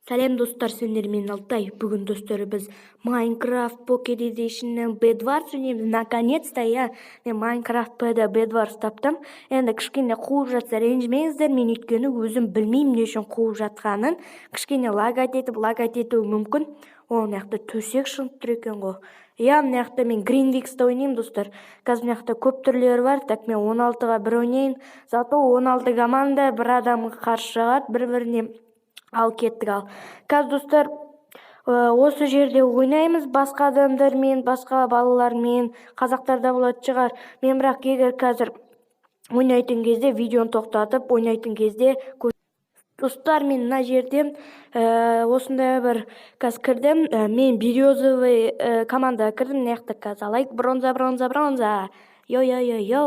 Сәлем, достар, сендермен Алтай. Бүгін, достар, біз Minecraft Pocket Edition'нен Bedwars ойнаймыз. Наконец-то, иә, мен Minecraft P'de Bedwars таптым. Енді кішкене қуып жатса, ренжімеңіздер, мен өйткені өзім білмеймін не үшін қуып жатқанын. Кішкене лагать етіп, лагать етуі мүмкін. О, мына жақта төсек шығып тұр екен ғой. Иә, мына жақта мен Гринвиксте ойнаймын, достар. Қазір мына жақта көп түрлері бар. Так, мен 16-ға бір ойнайын. Зато 16 команда бір адамға қарсы шығады бір-біріне. Ал кеттік, ал. Қазір, достар, осы жерде ойнаймыз басқа адамдармен, басқа балалармен, қазақтарда болатын шығар. Мен бірақ егер қазір ойнайтын кезде видеоны тоқтатып, ойнайтын кезде. Достар, мен мына жерде осындай бір қазір кірдім. Мен березовый командаға кірдім. Мына жақта қазір алайық. Бронза, бронза, бронза. Йо, йо, йо, йо.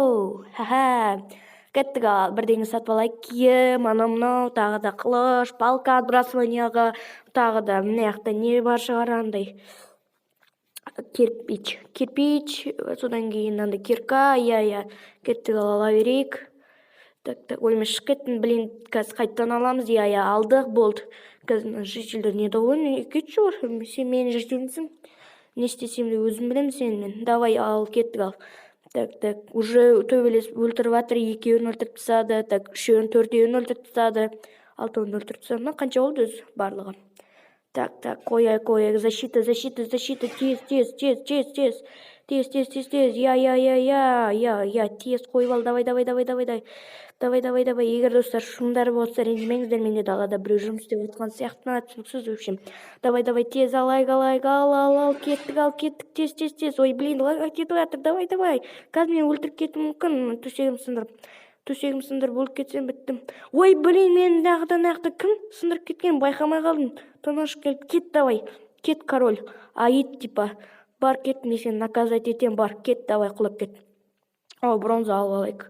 Ха-ха. Кеттік, ал, бірдеңе сатып алайық: киім, анау мынау, тағы да қылыш, палка отбрасывания ға, тағы да мына жақта не бар шығар, андай кирпич, кирпич, содан кейін андай кирка. Иә, кеттік, ал, ала берейік. Так, так, ой, мен шығып кеттім, блин, қазір қайтадан аламыз. Иә, алдық, болды. Қазір мына житель дер недовольный. Кетші, бар, сен менің житель імсің, не істесем де өзім білемін сенімен. Давай, ал, кеттік, ал. Так, так, уже төбелесіп өлтіріп жатыр, екеуін өлтіріп тастады. Так, үшеуін, төртеуін өлтіріп тастады, алтауын өлтіріп тастады ма? Қанша болды өзі барлығы? Так, так, қояйық, қояйық. Защита, защита, защита, тез, тез, тез, тез, тез, тез, тез, тез, тез. Иә, иә, иә, иә, иә, иә, тез қойып ал. Давай, давай, давай, давай, давай, давай, давай, давай. Егер, достар, шум дар болса, ренжімеңіздер, менде далада біреу жұмыс істеп жатқан сияқты ма, түсініксіз. В общем, давай, давай, тез алайық, алайық, ал, ал, ал, кеттік, ал, кеттік, тез, тез, тез. Ой, блин, лагать етіп жатыр. Давай, давай, қазір мені өлтіріп кетуі мүмкін. Төсегім сындырып, төсегім сындырып өліп кетсем, біттім. Ой, блин, мені мына жақта кім сындырып кеткен, байқамай қалдым. Тыныш келіп кет, давай, кет, король аид типа, бар, кет, мен сені наказать етемін, бар, кет, давай, құлап кет. О, бронза алып алайық.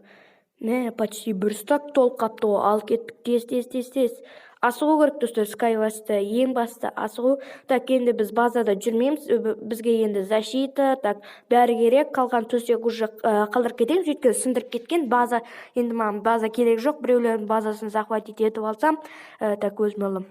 Мә, почти бір стак толып қапты ғой. Ал, кеттік, тез, тез, тез, тез, асығу керек, достар. Скайварста ең басты асығу. Так, енді біз базада жүрмейміз, бізге енді защита, так, бәрі керек. Қалған төсек уже қалдырып кетеміз, өйткені сындырып кеткен база. Енді маған база керек жоқ, біреулердің базасын захватить етіп алсам. Так, өзіме аламын.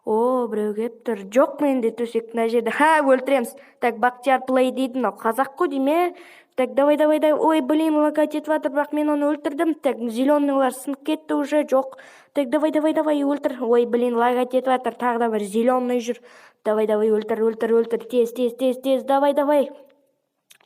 О, біреу келіп тұр. Жоқ, менде төсек мына жерде. Ха, өлтіреміз. Так, Бақтияр Плей дейді, мынау қазақ қой деймін, ә. Так, давай, давай, давай. Ой, блин, лагать етіп жатыр, бірақ мен оны өлтірдім. Так, зеленый лар сынып кетті уже, жоқ. Так, давай, давай, давай, өлтір. Ой, блин, лагать етіп жатыр, тағы да бір зеленый жүр. Давай, давай, өлтір, өлтір, өлтір, тез, тез, тез, тез, давай, давай.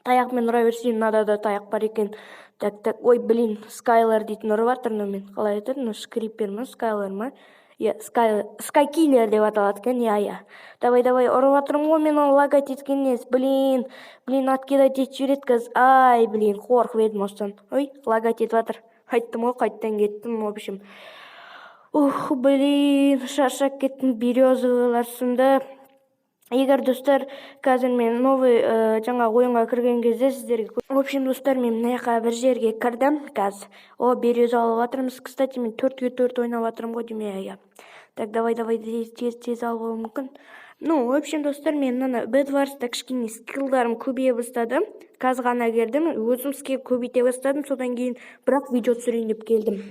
Таяқпен ұра берсең, мынада да таяқ бар екен. Так, так, ой, блин, Скайлер дейтін ұрып жатыр. Мынау қалай айтады, мынау скрипер ма, Скайлер ма? Иә, Скайкиллер деп аталады екен. Иә, давай, давай, ұрып жатырмын ғой мен оны. Лагать еткен несі? Блин, блин, откидать етіп жібереді қазір. Ай, блин, қорқып едім осыдан. Ой, лагать етіп жатыр, айттым ғой, қайтадан кеттім. В общем, ух, блин, шаршап кеттім. Березовый лар сынды. Егер, достар, қазір мен новый жаңа ойынға кірген кезде сіздерге. В общем, достар, мен мына жаққа бір жерге кірдім қазір. О, береза алып жатырмыз. Кстати, мен 4-ке 4 ойнап жатырмын ғой деймін. Иә, так, давай, давай, тез, тез, тез алып мүмкін. Ну, в общем, достар, мен мына Бедварста кішкене скилл дарым көбейе бастады. Қазір ғана кірдім, өзім скилл көбейте бастадым, содан кейін бірақ видео түсірейін деп келдім.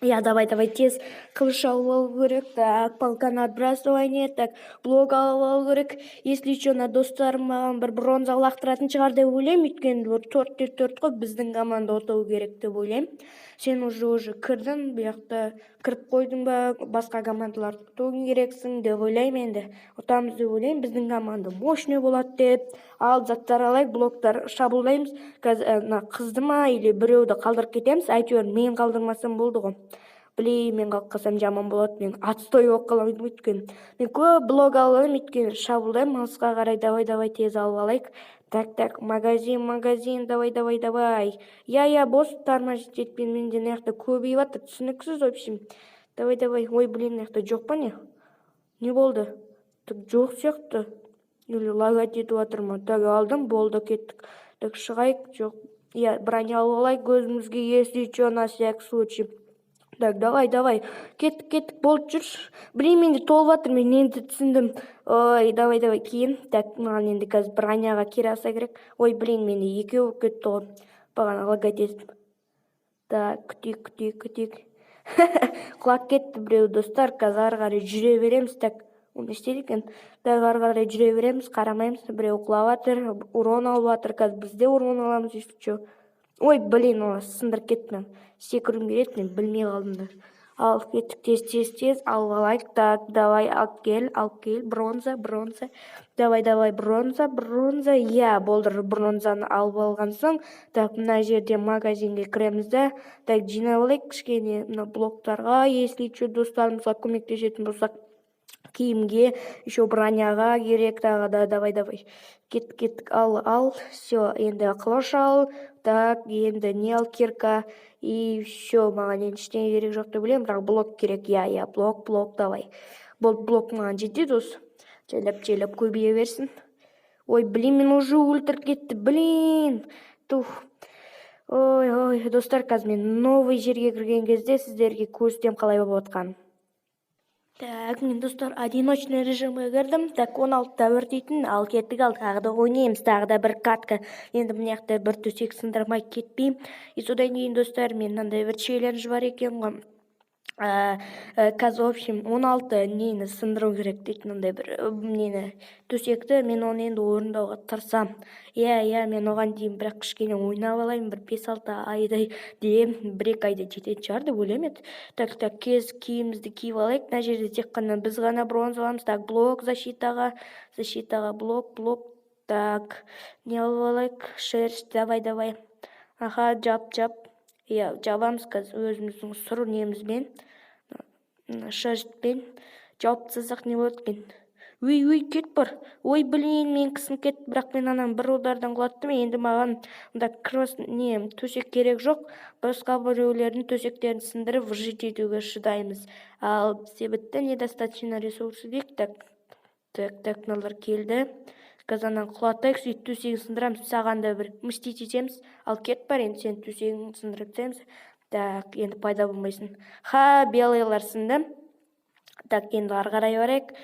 Иә, давай, давай, тез қылыш алып алу керек. Так, палканы отбрасывание, так, блок алып алу керек. Если че, мына достарым маған бір бронза лақтыратын шығар деп ойлаймын, өйткені бір 4-те 4 қой, біздің команда ұту керек деп ойлаймын. Сен уже кірдің, бұл жақта кіріп қойдың ба, басқа командаларды ұтуың керексің деп ойлаймын. Енді ұтамыз деп ойлаймын, біздің команда мощный болады деп. Ал, заттар алайық, блоктар, шабуылдаймыз қазір. Мына қызды ма или біреуді қалдырып кетеміз, әйтеуір мен қалдырмасам болды ғой. Блин, мен қалып қалсам, жаман болады, мен отстой болып қаламын, өйткені мен көп блок алып аламын, өйткені шабуылдаймын алысқа қарай. Давай, давай, тез алып алайық. Так, так, магазин, магазин, давай, давай, давай. Иә, бос тормозить етпей, менде мына жақта көбейіп жатыр, түсініксіз. В общем, давай, давай. Ой, блин, мына жақта жоқ па, не? Не болды? Так, жоқ сияқты или лагать етіп жатыр ма? Так, алдым, болды, кеттік. Так, шығайық. Жоқ, иә, броня алып алайық өзімізге, если че, на всякий случай. Так, давай, давай, кеттік, кеттік, болды, жүрші. Блин, менде толып жатыр, мен енді түсіндім. Ой, давай, давай, кейін. Так, маған енді қазір броняға кираса керек. Ой, блин, менде екеу болып кетті ғой, бағана лагать етіп. Так, күтейік, күтейік, күтейік. Құлап кетті біреу, достар. Қазір ары қарай жүре береміз. Так. Ол не істейді екен? Так, ары қарай жүре береміз, қарамаймыз. Біреу құлап жатыр, урон алып жатыр. Қазір біз де урон аламыз, если че. Ой, блин, оны сындырып кеттім. Секіруім керек еді, мен білмей қалдым да. Ал, кеттік, тез, тез, тез алып алайық. Так, давай, алып кел, алып кел. Бронза, бронза, давай, давай, бронза, бронза. Иә, болды. Бронзаны алып алған соң, так, мына жерде магазинге кіреміз да. Так, жинап алайық кішкене мына блоктарға, если че, достарымызға көмектесетін болсақ, киімге, еще броняға керек тағы да. Давай, давай, кеттік, кеттік, ал, ал, все. Енді қылыш ал. Так, енді не ал? Кирка, и все. Маған енді ештеңе керек жоқ деп ойлаймын, бірақ блок керек. Иә, блок, блок, давай. Болды, блок маған жетеді осы. Жайлап, жайлап көбейе берсін. Ой, блин, мен уже өлтіріп кетті, блин, тух. Ой, ой, достар, қазір мен новый жерге кірген кезде сіздерге көрсетемін қалай болып жатқанын. Так, мен, достар, одиночный режимге кірдім. Так, 16-да 1 дейтін. Ал, кеттік, ал, тағы да ойнаймыз, тағы да бір катка. Енді мына жақта бір төсек сындырмай кетпеймін. И содан кейін, достар, мен мынандай бір челлендж бар екен ғой. Қазір, в общем, 16 нені сындыру керек дейді, мынандай бір нені, төсекті. Мен оны енді орындауға тырысамын. Иә, мен оған дейін бірақ кішкене ойнап алайын, бір 5-6 айдай деп, 1-2 айда жететін шығар деп ойлаймын енді. Так, так, кез киімімізді киіп алайық. Мына жерде тек қана біз ғана бронза аламыз. Так, блок защитаға, защитаға блок, блок. Так, не алып алайық? Шерсть, давай, давай. Аха, жап, жап. Иә, жабамыз қазір өзіміздің сұр немізбен, шерстьпен жауып тастасақ, не болады екен? Өй, өй, кет, бар. Ой, блин, мен қысым кетті, бірақ мен ананы бір удардан құлаттым. Енді маған мында кросс не төсек керек жоқ, басқа біреулердің төсектерін сындырып, выжить етуге шыдаймыз. Ал бізде бітті, недостаточно ресурсы дейік. Так, так, так, мыналар келді. Қазір ананы құлатайық, сөйтіп төсегін сындырамыз. Саған да бір мстить етеміз. Ал, кет, бар, енді сенің төсегіңді сындырып тастаймыз. Так, енді пайда болмайсың. Ха, белыйлар сынды. Так, енді ары қарай барайық.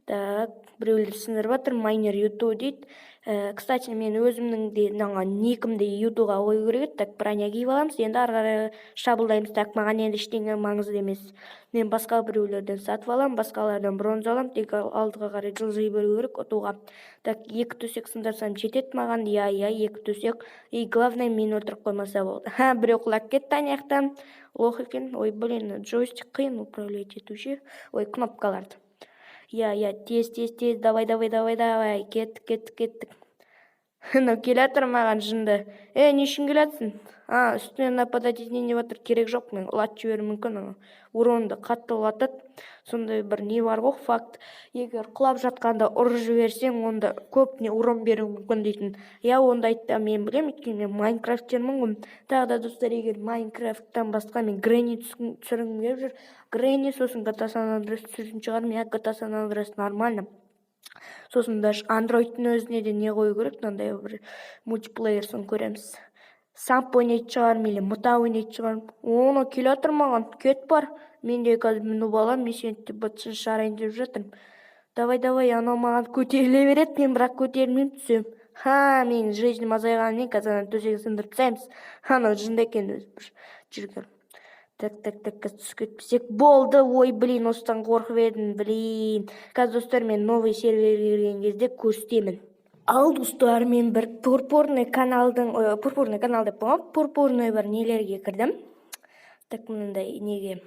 Так, біреулер сындырып жатыр. Майнер юту дейді. Кстати, мен өзімнің де мына никімді ютуға қою керек еді. Так, броня киіп аламыз, енді ары қарай шабуылдаймыз. Так, маған енді ештеңе маңызды емес, мен басқа біреулерден сатып аламын, басқалардан бронза аламын. Тек алдыға қарай жылжи беру керек ұтуға. Так, екі төсек сындырсам, жетеді маған. Иә, екі төсек. И главное, мені өлтіріп қоймаса болды. Ха, біреу құлап кетті ана жақтан, лох екен. Ой, блин, джойстик қиын управлять ету ше. Ой, кнопкаларды. Иә, тез, тез, тез, давай, давай, давай, давай, кеттік, кеттік, кеттік. Мынау келе жатыр маған, жынды. Е, не үшін келе жатсың? А, үстінен нападать етейін деп жатыр. Керек жоқ, мен ұлатып жіберуім мүмкін. Ана уронды қатты ұлатады, сондай бір не бар ғой, факт: егер құлап жатқанда ұрып жіберсең, онда көп не урон беруі мүмкін дейтін. Иә, ондайды да мен білемін, өйткені мен майнкрафтермін ғой. Тағы да, достар, егер Майнкрафттан басқа мен Гренни түсіргім келіп жүр, Гренни, сосын GTA Сан Андреас түсіретін шығармын. Иә, GTA Сан Андреас нормально. Сосын даже андроидтың өзіне де не қою керек, мынандай бір мультиплеер. Соны көреміз. Самп ойнайтын шығармын или мта ойнайтын шығармын. Оны келе жатыр маған. Кет, бар. Мен де қазір мініп аламын, мен сені бытшын шығарайын деп жатырмын. Давай, давай. Анау маған көтеріле береді, мен бірақ көтерілмеймін, түсемін. Ха, менің жизнім азайғанымен, қазір ана төсегін сындырып тастаймыз. Анау жынды екен өзі бір жүрген. Так, так, так, қазір түсіп кетпесек болды. Ой, блин, осыдан қорқып едім, блин. Қазір, достар, мен новый серверге кірген кезде көрсетемін. Ал, достар, мен бір пурпурный каналдың, ой, пурпурный канал деп қойғанмын, пурпурный бір нелерге кірдім. Так, мынандай неге,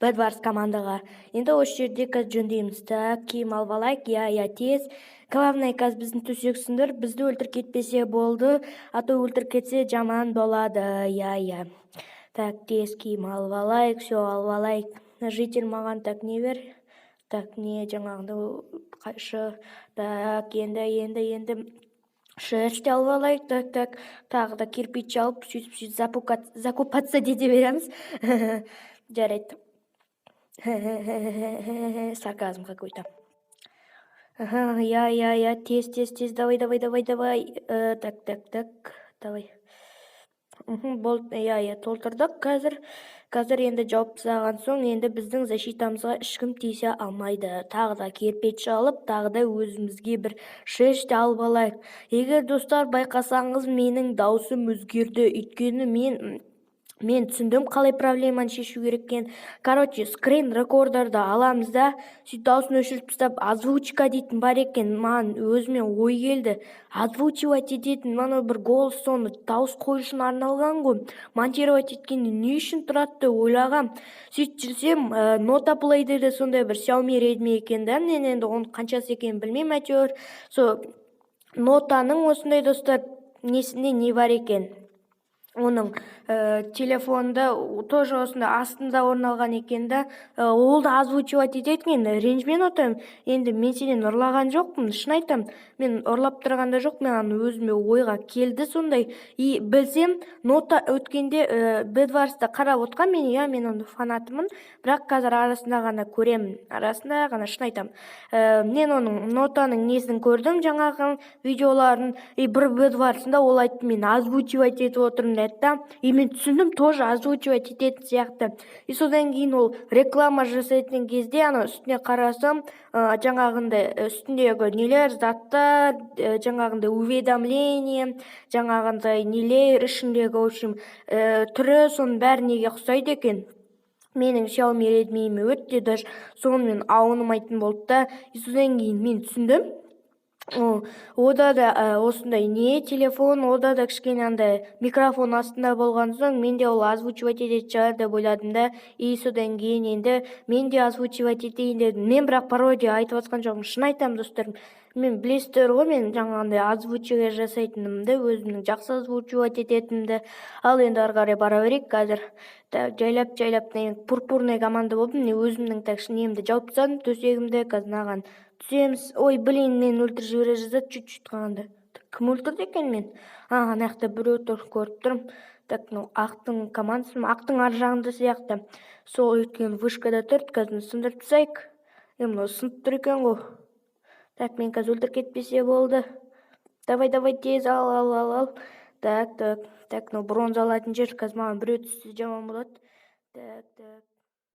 Бэдварс командаға. Енді осы жерде қазір жөндейміз. Так, киім алып алайық. Иә, тез. Главное, қазір біздің төсек сындырып, бізді өлтіріп кетпесе болды, а то өлтіріп кетсе, жаман болады. Иә, так, тез киім алып алайық. Все, алып алайық. Житель, маған, так, не бер. Так, не, жаңағындай қайшы. Так, енді шерсть алып алайық. Так, так, тағы да кирпич алып, сөйтіп, сөйтіп закупаться ете береміз. Жарайды, сарказм какой то. Иә, тез, тез, тез, давай, давай, давай, давай. Так, так, так, давай. Болды. Иә, толтырдық. Қазір енді жауып тастаған соң, енді біздің защитамызға ешкім тиісе алмайды. Тағы да кирпич алып, тағы да өзімізге бір шерсть алып алайық. Егер, достар, байқасаңыз, менің даусым өзгерді, өйткені мен Мен түсіндім қалай проблеманы шешу керек екенін. Короче, скрин рекордерді аламыз да, сөйтіп дауысын өшіріп тастап, озвучка дейтін бар екен. Маған өзіме ой келді: озвучивать ететін анау бір голос, соны дауыс қою үшін арналған ғой, монтировать еткенде не үшін тұрады деп ойлағам. Сөйтіп жүрсем, Нота Плейдерде сондай бір Xiaomi Redmi екен да. Мен енді оның қаншасы екенін білмеймін, әйтеуір сол Нотаның осындай, достар, несінде не бар екен, оның телефонда тоже осындай астында орналған екен да. Ол да озвучивать етеді екен. Ренжіме, Нота, енді мен сенен ұрлаған жоқпын, шын айтамын, мен ұрлап тұрған да жоқ, маған өзіме ойға келді сондай. И білсем, Нота өткенде Бедварсты қарап отқан мен, иә, мен оның фанатымын, бірақ қазір арасында ғана көремін, арасында ғана, шын айтамын. Мен оның, Нотаның несін көрдім, жаңағы видеоларын, и бір Бедварсында ол айтты: «Мен озвучивать етіп отырмын», — деді да. И мен түсіндім, тоже озвучивать ететін сияқты. И содан кейін ол реклама жасайтын кезде ана үстіне қарасам, жаңағындай үстіндегі нелер, заттар, жаңағындай уведомление, жаңағындай нелер ішіндегі, в общем, түрі, соның бәрі неге ұқсайды екен? Менің Xiaomi Redmi'іме өте даже сонымен аунымайтын болды да. И содан кейін мен түсіндім, ода да осындай не телефон, ода да кішкене андай микрофон астында болған соң, мен де ол озвучивать ететін шығар деп ойладым да. И содан кейін енді мен де озвучивать етейін дедім. Мен бірақ пародия айтып жатқан жоқпын, шын айтамын, достар. Мен, білесіздер ғой, мен жаңағындай озвучивание жасайтынымды, өзімнің жақсы озвучивать ететінімді. Ал енді ары қарай бара берейік. Қазір жайлап жайлап пурпурный команда болдым. Міне, өзімнің, так, немді жауып тастадым, төсегімді. Қазір мынаған түсеміз. Ой, блин, мені өлтіріп жібере жаздады чуть чуть қалғанда. Кім өлтірді екен мен? А, ана жақта біреу тұр, көріп тұрмын. Так, мынау ақтың командасы ма? Ақтың ар жағында сияқты сол, өйткені вышкада тұр. Қазір сындырып тастайық. Е, мынау сынып тұр екен ғой. Так, мен қазір өлтіріп кетпесе болды. Давай, давай, тез, ал, ал, ал, ал. Так, так, так, мынау бронза алатын жер. Қазір маған біреу түссе, жаман болады. Так, так.